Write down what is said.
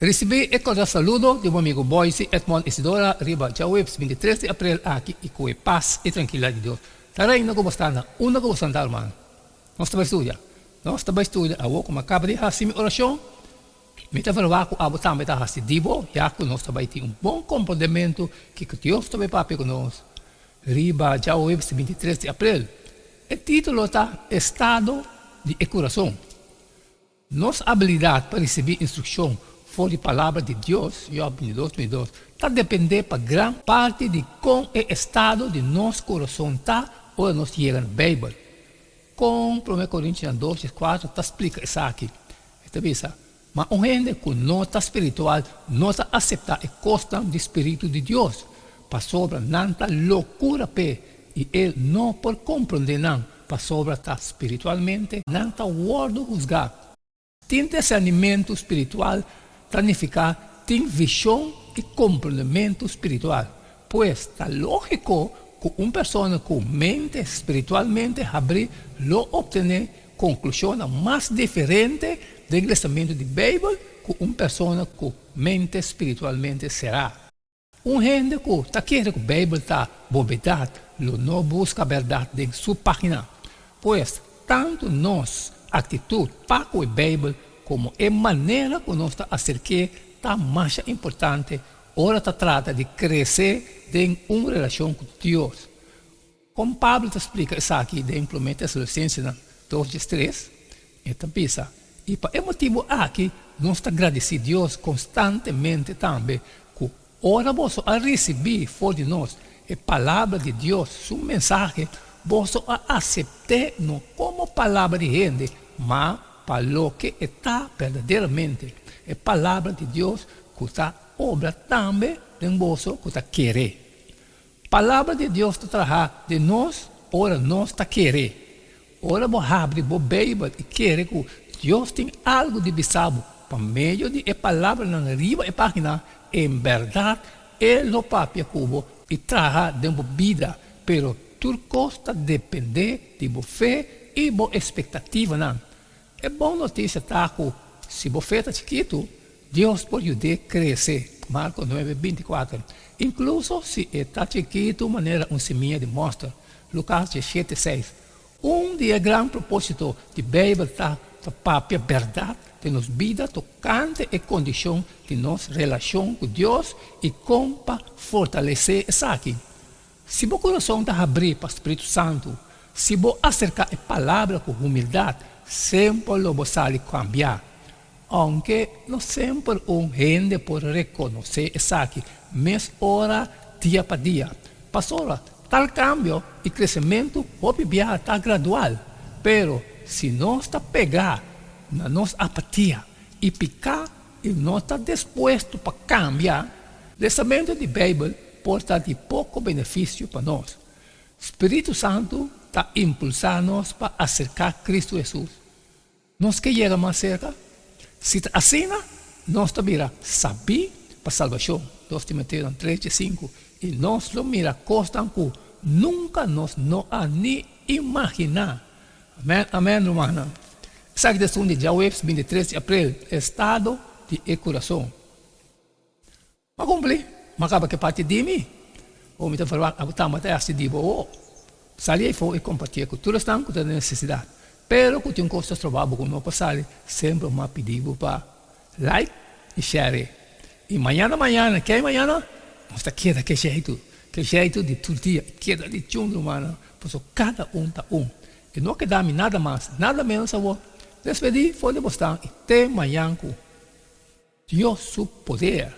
Risibí e kordial saludo di bo amigo Boyce Edmond Isidora riba djaweps 23 di aprel aki i ku e pas i trankilidat di Dios ta reina ku bo sta na unda ku bo sta ruman. Nos ta bai studia. Nos ta bai studia awor ku mi a kaba di hasi mi orashon. Mi ta verwagt ku abo tambe ta hasi di bo, ya ku nos ta bai tin un bon komprondementu kiko Dios ta bai papia ku nos riba djaweps 23 di aprel. E título ta Estado di e Kurason. Nos abilidat pa risibí instrukshon for di Palabra di Dios, Job 22, 22, ta dependé pa gran parti di kon e estado di nos kurason ta ora nos yega na Beibel. Kon Promé Korintionan 2, 14 ta splika esaki? E ta bisa, Ma un hende ku no ta spiritual no ta aseptá e kosnan di spiritu di Dios, pasobra nan ta lokura p'e i e no por komprondé nan, pasobra ta spiritualmente nan ta wòrdu husgá. Tin disernimentu spiritual ta nifiká tin vishon i komprondementu spiritual. Pues, ta lógiko ku un persona ku mente spiritualmente habrí lo optené konklushonnan mas diferente den lesamentu di Beibel ku un persona ku mente spiritualmente será. Un hende ku ta kere ku Beibel ta bobedat lo no buska bèrdat den su página. Pues, tantu nos aktitut pa ku e Beibel komo e manera ku nos ta aserk'é ta masha importante ora ta trata di krese den un relashon ku Dios. Kon Pablo ta splika esaki den Promé Tesalonisensenan 2 13? E ta bisa, I pa e motibu aki nos ta gradisí Dios konstantemente tambe ku ora boso a risibí for di nos e palabra di Dios, su mensahe, boso a asept'é no komo palabra di hende, ma pa loke e ta berdaderamente, e palabra di Dios ku ta obra tambe den boso ku ta kere. Palabra di Dios ta traha den nos ora nos ta kere. Ora bo habri bo Beibel i kere ku Dios tin algu di bisa bo pa medio di e palabranan riba e página, en bèrdat E lo papia ku bo i traha den bo bida. Pero tur kos ta dependé di bo fe i bo espektativanan. E bon notisia ta ku si bo fe ta chikitu, Dios por yud'é krese, Marko 9, 24, inkluso si e ta chikitu manera un simia di mòster, Lukas 17, 6. Un di e gran propósito di Beibel ta pa papia bèrdat den nos bida tokante e kondishon di nos relashon ku Dios i kon pa fortalesé esaki. Si bo kurason ta habrí pa Spiritu Santu, si bo aserká e Palabra ku humildat, semper lo bo sali kambiá. Ounke no semper un hende por rekonosé esaki mes ora dia pa dia. Pasobra tal kambio i kresementu hopi biaha ta gradual. Pero si nos ta pegá na nos apatia i piká i no ta dispuesto pa kambia, lesamentu di Beibel por ta di poko benefisio pa nos. Spiritu Santu ta impulsá nos pa aserká Kristu Hesus. Nos ke yega mas serka? Si ta asina, nos ta bira sabí pa salbashon, 2 Timoteonan 3 15, i nos lo mira kosnan ku nunka nos no a ni imaginá. Amèn, amèn, rumannan. Esaki ta esun di djaweps 23 di aprel, Estado di e Kurason. M'a kumpli, m'a kaba ku e parti di mi. O mi ta verwagt abo tamba ta hasi di bo. O sali ei for i kompartié ku tur esnan ku ta den nesesidat. Pero ku tin un kos ta stroba bo ku no por sali, semper m'a pidi bo pa like i share. I mañana mañana, kei mañana? Nos ta keda ke sheitu, ke sheitu di tur dia, i keda di chun rumannan, pasobra kada un ta un. I no keda mi nada mas, nada ménos awor. Despedí for di bosnan i te mañan ku Dios su poder.